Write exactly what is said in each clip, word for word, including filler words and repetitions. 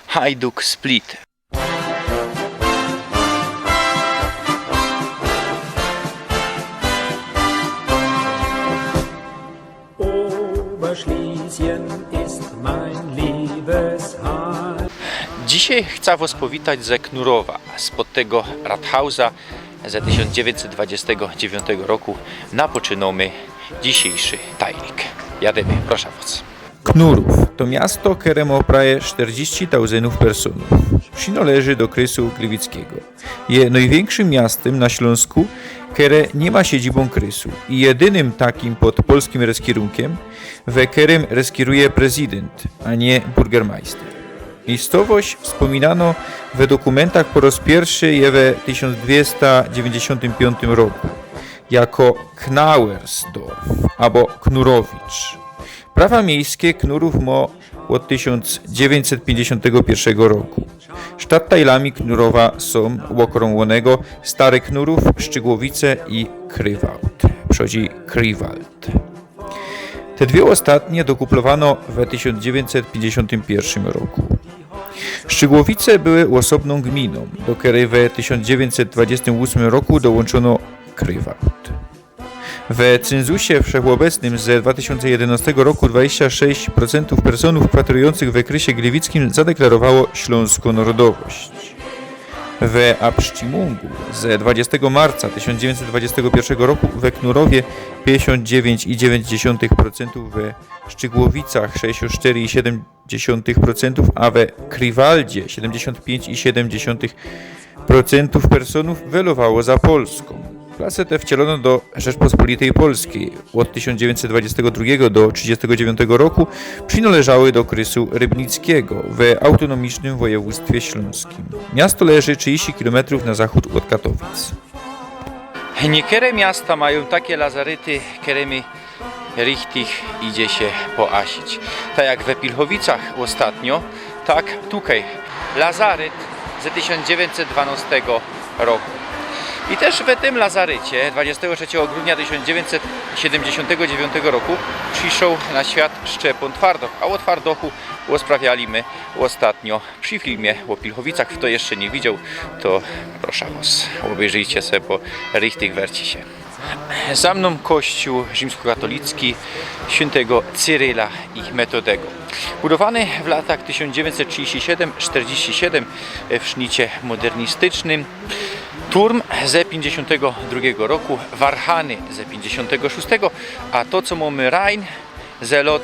Hajduk Split. Oberschlesien ist mein liebes Heim. Dzisiej chcã wos powitać ze Knurowa, spod tego Rathausa ze tysiōnc dziewiyńćset dwadziestego dziewiōntego roku. Napoczynōmy dzisiejszy tajnik. Jadymy, proszã wos. Knurōw to miasto, kere mŏ prawie sztyrdziści tauzyndōw personōw. Przinŏleży do krysu gliwickigo. Je nojwiynkszym miastym na Ślōnsku, kere niy mŏ siedzibōw krysu i jedynym takim pod polskim reskirunkiym, we kerym reskiruje prezydynt, a niy burgermajster. Miejscowość spōminanŏ we dokumyntach po roz piyrszy je we tysiōnc dwiysta dziewiyńćdziesiōntym piyntym roku jako Knauersdorf abo Knurowicz. Prawa miejske Knurōw mŏ ôd tysiōnc dziewiyńćset piyńćdziesiōntego piyrszego roku. Sztadtajlami Knurowa sōm ôkrōmłonego Stary Knurōw, Szczygłowice i Krywałd. Przodzi Kriwald. Te dwie ôstatnie dokuplowano we tysiōnc dziewiyńćset piyńćdziesiōntym piyrszym roku. Szczygłowice były ôsobnōm gminōm, do kerej we tysiōnc dziewiyńćset dwadziestym ósmym roku dołōnczōno Krywałd. We cynzusie wszechôbecnym ze dwa tysiōnce jedynŏstego roku dwadziścia sześć procentōw personōw kwatyrujōncych we krysie gliwickim zadeklarowało ślōnską narodowość. We absztimungu ze dwadziestego marca tysiōnc dziewiyńćset dwadziestego piyrszego roku we Knurowie piyńćdziesiōnt dziewiynć i dziewiynć dziesiątych procentōw, we Szczygłowicach sześćdziesiōnt sztyry i siedym dziesiątych procentōw, a we Kriwaldzie siedymdziesiōnt piyńć i siedym dziesiątych procentōw personōw welowało za Polskōm. Plase te wcielono do Rzeczpospolitej Polskij. Ôd tysiōnc dziewiyńćset dwadziestego drugigo do trzidziestego dziewiyntego roku przinŏleżały do krysu rybnickigo we autōnōmicznym wojewōdztwie ślōnskim. Miasto leży trzidziści kilometrōw na zachōd ôd Katowic. Niykere miasta majōm take lazaryty, kerymi richtig idzie sie poasić. Tak jak we Pilchowicach ôstatnio, tak tukej. Lazaryt ze tysiōnc dziewiyńćset dwanŏstego roku. I tyż we tym lazarycie dwadziestego trzecigo grudnia tysiōnc dziewiyńćset siedymdziesiōntego dziewiyntego roku prziszoł na świat Szczepōn Twardoch, a ô Twardochu ôsprawiali my ôstatnio przi filmie ô Pilchowicach. Fto jeszcze niy widzioł, to proszã wŏs, ôbejrzyjcie se, bo richtig werci sie. Za mnōm kościōł rzimskokatolicki świyntego Cyrila i Metodego. Budowany w latach tysiōnc dziewiyńćset trzidziści siedym sztyrdziści siedym w sznicie modernistycznym. Turm ze piyńćdziesiōntego drugigo roku, warhany ze piyńćdziesiōntego szōstego, a to, co mōmy rajn, ze lot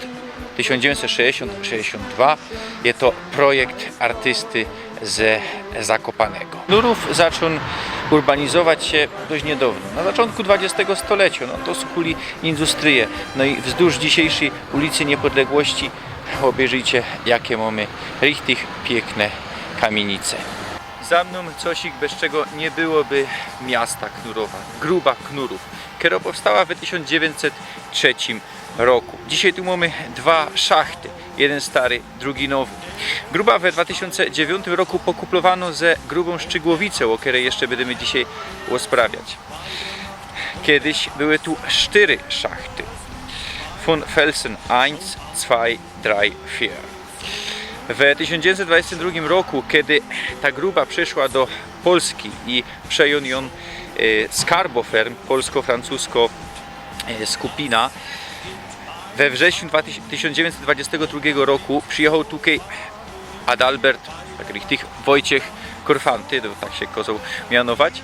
tysiōnc dziewiyńćset sześćdziesiōnt sześćdziesiōnt dwa, je to projekt artysty ze Zakopanego. Knurōw zaczōn urbanizować sie dość niydŏwno, na zaczōntku dwadziestego stoleciŏ, no to skuli industryje, no i wzdłuż dzisiejszyj ulicy Niepodległości ôbejrzyjcie, jake mōmy richtig piykne kamienice. Za mnōm cosik, bez czego niy byłoby miasta Knurowa. Gruba Knurōw, kerŏ powstała we tysiōnc dziewiyńćset trzecim roku. Dzisiej tu mōmy dwa szachty. Jedyn stary, drugi nowy. Gruba we dwa tysiōnce dziewiyntym roku pokuplowano ze Grubōm Szczygłowice, ô kerej jeszcze bydymy dzisiej ôsprawiać. Kedyś były tu sztyry szachty. Von Felsen eins, zwei, drei, vier. We tysiōnc dziewiyńćset dwadziestym drugim roku, kedy ta gruba prziszła do Polski i przejōn jōm, e, Skarboferm, polsko-francusko, e, skupina, we wrześniu dwa tysiōnce, tysiōnc dziewiyńćset dwadziestego drugigo roku przijechoł tukej Adalbert, tak richtig, Wojciech Korfanty, to tak sie kozŏł mianować,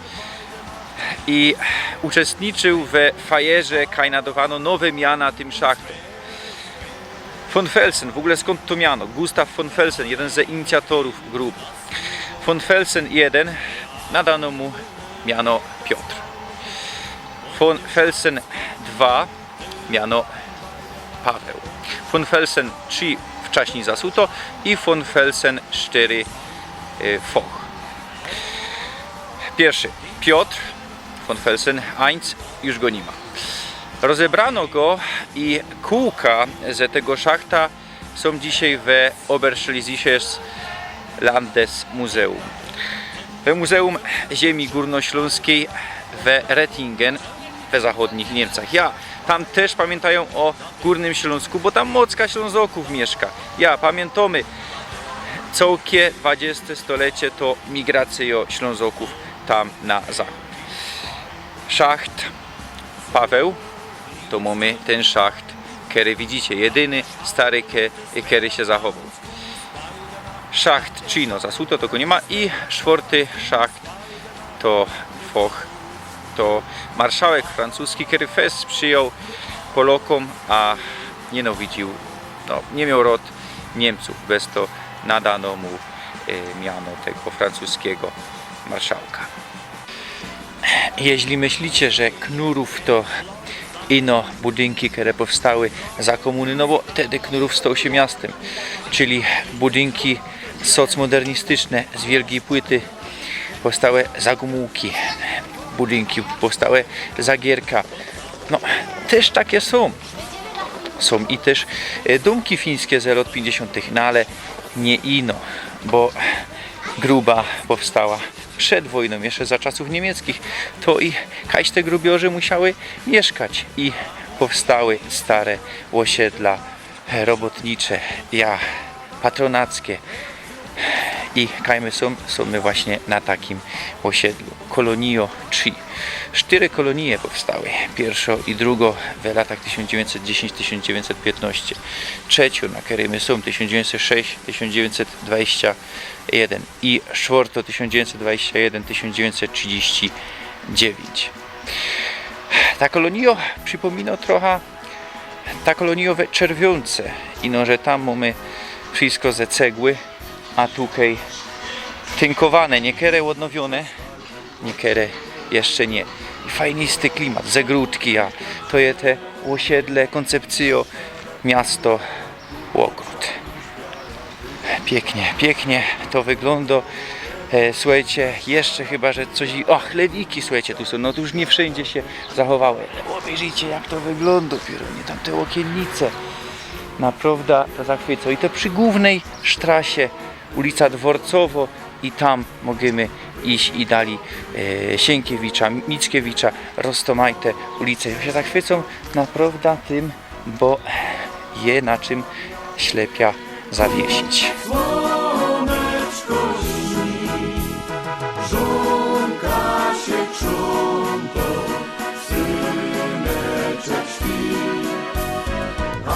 i uczestniczōł we fajerze, kaj nadŏwano nowe miana tym szachtōm. Von Felsen, w ogōle skōnd to miano? Gustaw von Felsen, jedyn ze inicjatorōw gruby. Von Felsen jedyn, nadano mu miano Piotr. Von Felsen dwa, miano Paweł. Von Felsen trzej, wczaśnij zasuto, i von Felsen sztyry, y, Foch. Piyrszy Piotr, von Felsen eins, już go niy ma. Rozebrano go i kōłka ze tego szachta sōm dzisiej we Oberschlesisches Landesmuseum. We Muzeum Ziemi Górnośląskiej we Rettingen we zachodnich Niymcach. Ja, tam tyż pamiyntajōm ô Górnym Ślōnsku, bo tam mocka Ślōnzokōw miyszka. Ja, pamiyntajōmy. Cołkie dwadzieste stolecie to migracyjo Ślōnzokōw tam na zachōd. Szacht Paweł, to mōmy tyn szacht, kery widzicie, jedyny stary, ke-, kery sie zachowoł. Szacht Chino, za suto tego niy ma, i sztwŏrty szacht to foch, to marszałek francuski, kery fest sprzyjoł Polokōm, a niynawidziōł, no, niy mioł rot Niymcōw, bez to nadano mu, e, miano tego francuskigo marszałka. Jeźli myślicie, że knurōw to ino budynki, kere powstały za kōmuny, no bo tedy knurōw stoł sie miastym, czyli budynki socmodernistycznie z wielgij płyty powstałe za Gōmułki, budynki powstałe za Gierka. No, tyż take sōm. Sōm i tyż, e, dōmki fińske ze lot piyńćdziesiōntych, no ale niy ino, bo Gruba powstała przed wojnōm, jeszcze za czasōw niymiecczich. To i kajś te grubiorzy musiały miyszkać i powstały stare ôsiedla robotnicze, ja, patronackie. I kaj my sōm, sōm my właśnie na takim ôsiedlu. Kolōnijo trzi. Sztyry kolōnije powstały. Piyrszŏ i drugŏ w latach tysiōnc dziewiyńćset dziesiyńć, tysiōnc dziewiyńćset piytnŏście. Trzeciŏ, na kerej my sōm, tysiōnc dziewiyńćset sześć, tysiōnc dziewiyńćset dwadzieścia jeden. I sztwŏrtŏ, tysiōnc dziewiyńćset dwadzieścia jeden, tysiōnc dziewiyńćset trzidziści dziewiyńć. Ta kolōnijo przipōminŏ trocha ta kolōnijo we Czerwiōnce. Ino że tam mōmy wszystko ze cegły, a tukej tynkowane, niykere ôdnowiōne, niykere jeszcze niy. I fajnisty klimat, zagrodki, a to je te ôsiedle, kōncepcyjo, miasto, ôgrōd. Piyknie, piyknie to wyglōndŏ. E, słuchejcie, jeszcze chyba, że coś i, och, lewiki, słuchejcie, tu sōm, no tu już niy wszyndzie sie zachowały. Ale ôbejrzyjcie, jak to wyglōndŏ, pierōnie, tam te ôkiynnice. Naprŏwda to zachwycŏ. I to przi głōwnyj sztrasie, ulica Dworcowŏ, i tam możymy iś i dalij, e, Sienkiewicza, Mickiewicza, roztōmajte ulice. Jŏ sie zachwycōm naprŏwda tym, bo je na czym ślepia zawiesić. Słōneczko śni, żōnka sie krzątŏ, syneczek śpi, a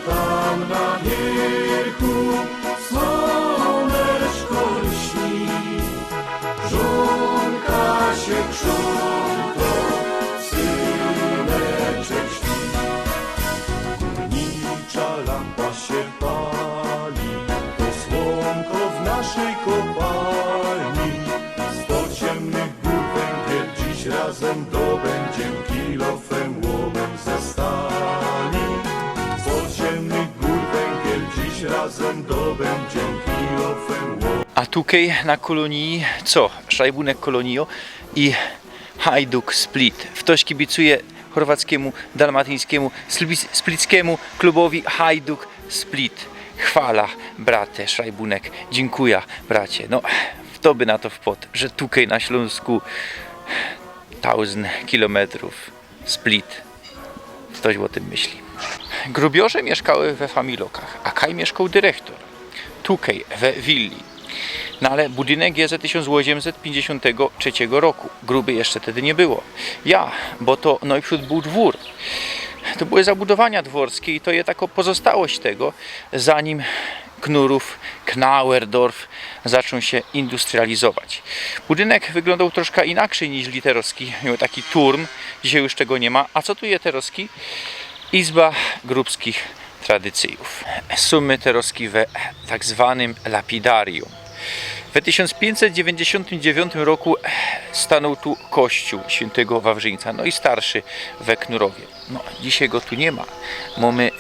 tam na wiyrchu słōneczko śni, żōnka sie krzątŏ, syneczek śpi. Górnicza lampa sie pali, to słōnko w naszyj kopalni. Z pociymnych gōr wyngiel dziś razym dobyndziem, kilofym, łōmym ze stali. Z pociymnych gōr wyngiel dziś razym dobyndziem, kilofym, łōmym. A tukej na kolōniji co? Szrajbunek kolōnijŏ i Hajduk Split. Ftoś kibicuje chorwackimu, dalmatyńskimu, splic-, splickimu klubowi Hajduk Split. Chwała, bracie, Szrajbunek. Dziynkuja, bracie. No, fto by na to wpŏd, że tukej na Ślōnsku tōżyn kilometrōw Split. Ftoś ô tym myśli. Grubiŏrze miyszkały we familokach, a kaj miyszkoł dyrechtor. Tukej, we willi. No ale budynek je ze tysiōnc ôziymset piyńćdziesiōntego trzeciego roku. Gruby jeszcze tedy niy było. Ja, bo to nojprzōd bōł dwōr. To były zabudowania dworskie i to je takŏ pozostałość tego, zanim Knurōw, Knauerdorf zaczōn sie industrializować. Budynek wyglōndoł troszkã inaczyj niż literowski. Mioł taki turm, dzisiej już tego niy ma. A co tu je terŏzki? Izba grubskich tradycyjōw. Sōm my terŏzki we tak zwanym lapidarium. We tysiōnc piyńćset dziewiyńćdziesiōntym dziewiōntym roku stanōł tu kościōł świyntego Wawrzińca, no i starszy we Knurowie. No, dzisiej go tu niy ma. Mōmy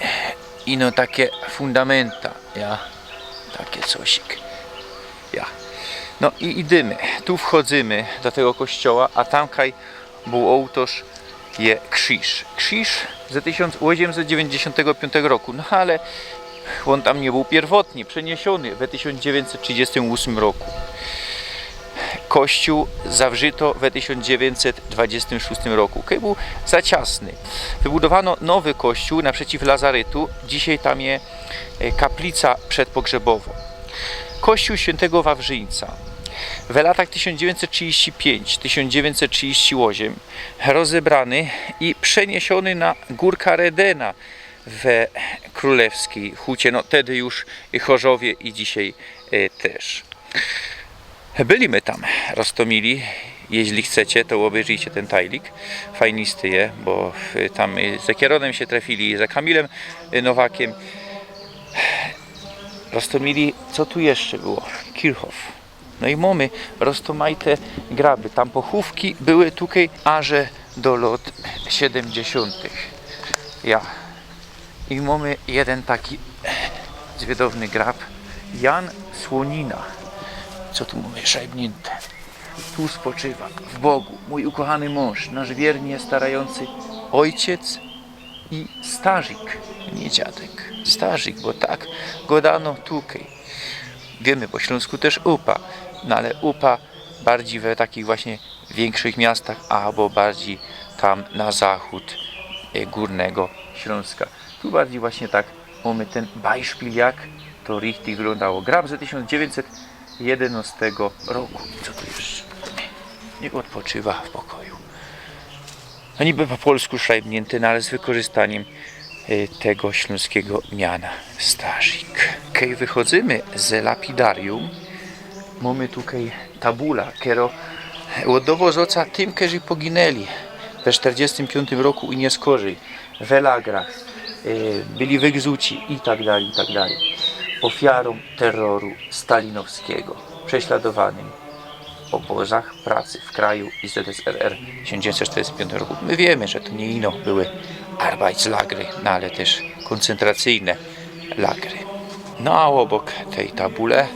ino take fundamenta, ja, take cosik. Ja. No i idymy. Tu wchodzymy do tego kościoła, a tam kaj bōł ôłtŏrz, je krziż. Krziż ze tysiōnc ôziymset dziewiyńćdziesiōntego piyōntego roku. No ale ôn tam niy bōł piyrwotnie przeniesiōny we tysiōnc dziewiyńćset trzidziestym ôsmym roku. Kościōł zawrzyto we tysiōnc dziewiyńćset dwadziestym szōstym roku, kej bōł za ciasny. Wybudowano nowy kościōł naprzeciw lazarytu. Dzisiej tam je, e, kaplica przedpogrzebowŏ. Kościół świętego Wawrzyńca w latach tysiōnc dziewięćset trzydzieści pięć, tysiōnc dziewięćset trzydzieści osiem rozebrany i przeniesiony na górka Redena we Królewskiej Hucie, no wtedy już Chorzowie i dzisiaj e, też. Byli my tam, Roztomili. Jeźli chcecie, to ôbejrzyjcie tyn tajlik. Fajnisty je, bo e, tam e, ze Kieronem sie trefili, ze Kamilym e, Nowakiem. Roztomili, co tu jeszcze było? Kirchhof. No i mōmy roztomajte graby. Tam pochōwki były tukej aże do lŏt siedymdziesiōntych. Ja. I mōmy jedyn taki zwiadowny grab. Jan Słonina. Co tu mōmy szajbniynte? Tu spoczywa w Bogu mōj ukochany mōnż, nasz wiernie starajōncy ôjciec i starzik, nie dziadek, starzik, bo tak godano tukej. Wiymy po ślōnsku tyż upa, no ale upa bardzij we takich właśnie wiynkszych miastach abo bardzij tam na zachōd e, Gōrnego Ślōnska. Tu bardzij właśnie tak mōmy tyn bajszpil, jak to richtig wyglōndało. Grab ze tysiōnc dziewięćset jedynastego roku. Co tu jeszcze? Niech ôdpoczywa w pokoju. No niby po polsku szajbniynty, no ale z wykorzystanim e, tego ślōnskigo miana starzik. Kej wychodzymy z lapidarium, mōmy tukej tabula, kero ôddowo zŏca tym, kerzy poginęli we sztyrdziestym piōntym roku i niy skorzij, we lagrach, e, byli wygzuci i tak dalij, i tak dalij. Ofiarōm terroru stalinowskigo, prześladowanym w ôbozach pracy w kraju i Z S R R w tysiōnc dziewięćset czterdzieści piątym roku. My wiymy, że to niy ino były Arbeitslagry, no ale tyż kōncentracyjne lagry. No a ôbok tyj tabule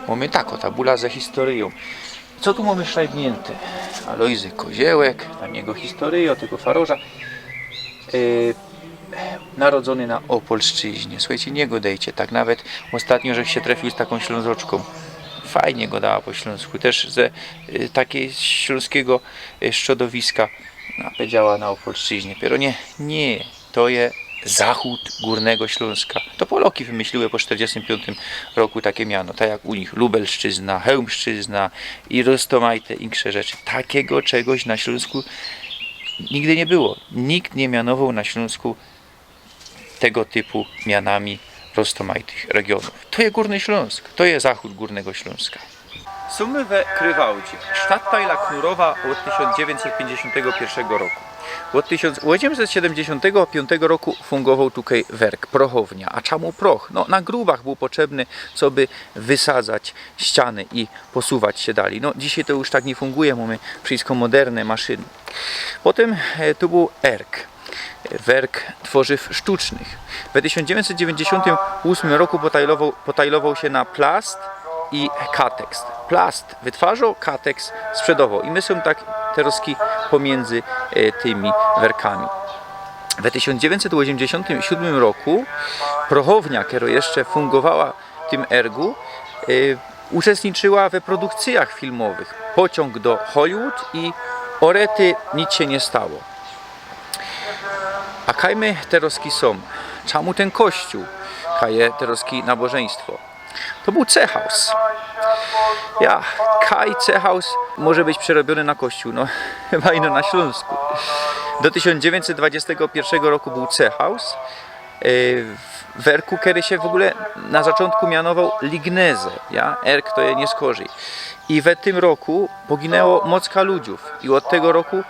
mōmy tako, tabula ze historyjōm. Co tu mōmy szajbniynte? Alojzy Koziołek, tam jego historyjŏ, tego faroża. Yy, narodzōny na Ôpolszczyźnie. Suchejcie, niy godejcie, tak nawet ôstatnio żech sie trefiōł z takōm Ślōnzoczkōm. Fajnie godała po ślōnsku, tyż ze y, takej ślōnskigo y, strzodowiska. No, powiedziała na Ôpolszczyźnie. Dopiero niy, niy, to je zachōd Gōrnego Ślōnska. To Poloki wymyśliły po sztyrdziestym piōntym roku take miano, tak jak u nich Lubelszczyzna, Chełmszczyzna i roztomajte insze rzeczy. Takigo czegoś na Ślōnsku nigdy niy było. Nikt niy mianowoł na Ślōnsku tego typu mianami roztomajtych regiōnōw. To je Gōrny Ślōnsk, to je zachōd Gōrnego Ślōnska. Sōm my we Krywałdzie, sztattajla Knurowa ôd tysiōnc dziewięćset pięćdziesiątego pierwszego roku. Ôd tysiōnc ôziymset siedymdziesiōntego piōntego roku fōngowoł tukej werk, prochownia. A czymu proch? No, na grubach bōł potrzebny, coby wysadzać ściany i posuwać sie dalij. No, dzisiej to już tak niy fōnguje, mōmy wszysko moderne maszyny. Potym e, tu bōł erk, werk tworzyw sztucznych. We tysiōnc dziewięćset dziewięćdziesiątym ósmym roku potajlowoł, potajlowoł sie na plast i kateks. Plast wytwarzoł, kateks sprzedowoł. I my sōm tak terŏzki pomiyndzy e, tymi werkami. We tysiōnc dziewięćset ôziymdziesiątym siódmym roku prochownia, kero jeszcze fōngowała w tym ergu, e, uczestniczyła we produkcyjach filmowych Pociōng do Hollywood i O rety, nic sie niy stało. A kaj my terŏzki sōm? Czymu tyn kościōł? Kaj je terŏzki nabożyństwo? To bōł cechaus. Ja, kaj cechaus może być przerobiōny na kościōł? No, chyba ino na Ślōnsku. Do tysiōnc dziewięćset dwudziestego pierwszego roku bōł cechaus. E, w erku, kery sie w ôgōle na zaczōntku mianowoł Ligneze, ja? Erk to je niy skorzij. I we tym roku poginęło mocka ludziōw. I ôd tego roku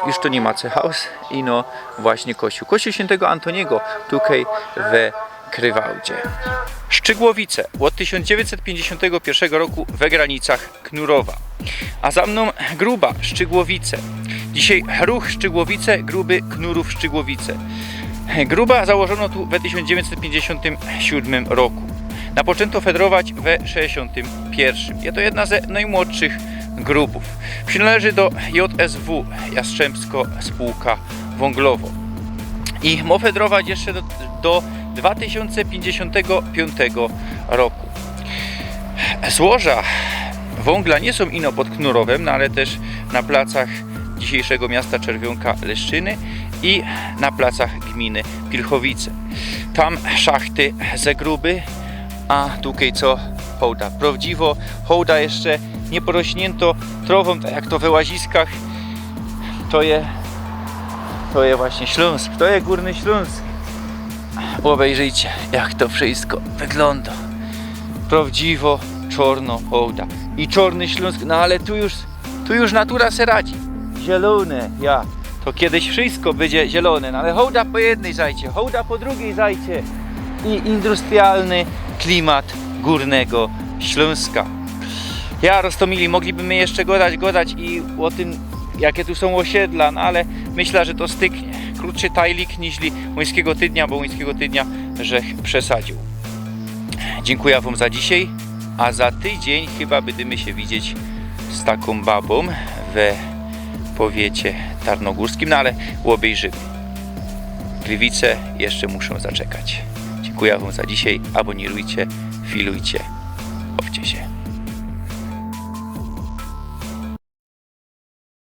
już to niy ma cechaus, ino właśnie kościōł. Kościōł świyntego Antoniego, tukej we Krywałdzie. Szczygłowice, ôd tysiōnc dziewięćset pięćdziesiątego pierwszego roku we granicach Knurowa. A za mnōm Gruba, Szczygłowice. Dzisiej Ruch Szczygłowice, Gruby, Knurōw, Szczygłowice. Gruba założono tu we tysiōnc dziewięćset pięćdziesiątym siódmym roku. Napoczynto fedrować we sześćdziesiątym pierwszym. Je to jedna ze nojmłodszych grubōw. Przinŏleży do J S W, Jastrzębsko Spółka Wōnglowo. I mŏ fedrować jeszcze do, do dwa tysiōnce pięćdziesiątego piątego roku. Złoża wōngla niy sōm ino pod Knurowym, no ale tyż na placach dzisiejszego miasta Czerwiōnka Leszczyny i na placach gminy Pilchowice. Tam szachty ze Gruby, a tukej co hołda. Prŏwdziwŏ hołda, jeszcze niy porośniynto trŏwōm, tak jak to we łaziskach. To je, to je właśnie Ślōnsk, to je Gōrny Ślōnsk. Ôbejrzyjcie, jak to wszystko wyglōndŏ. Prŏwdziwŏ czŏrnŏ hołda i czŏrny Ślōnsk, no ale tu już, tu już natura se radzi. Zielōne, ja. To kiedyś wszystko bydzie zielōne, no ale hołda po jednyj zajcie, hołda po drugij zajcie i industrialny klimat Gōrnego Ślōnska. Ja, Rostomili, mogliby my jeszcze godać, godać i ô tym, jakie tu sōm ôsiedla, no ale myślã, że to styknie. Krōtszy tajlik niźli łuńskigo tydnia, bo łuńskigo tydnia żech przesadziōł. Dziynkuja wōm za dzisiej, a za tydziyń chyba bydymy sie widzieć z takōm babōm we powiecie tarnogōrskim, no ale ôbejrzymy. Gliwice jeszcze muszōm zaczekać. Dziynkuja wōm za dzisiej, abōnirujcie, filujcie, bawcie sie.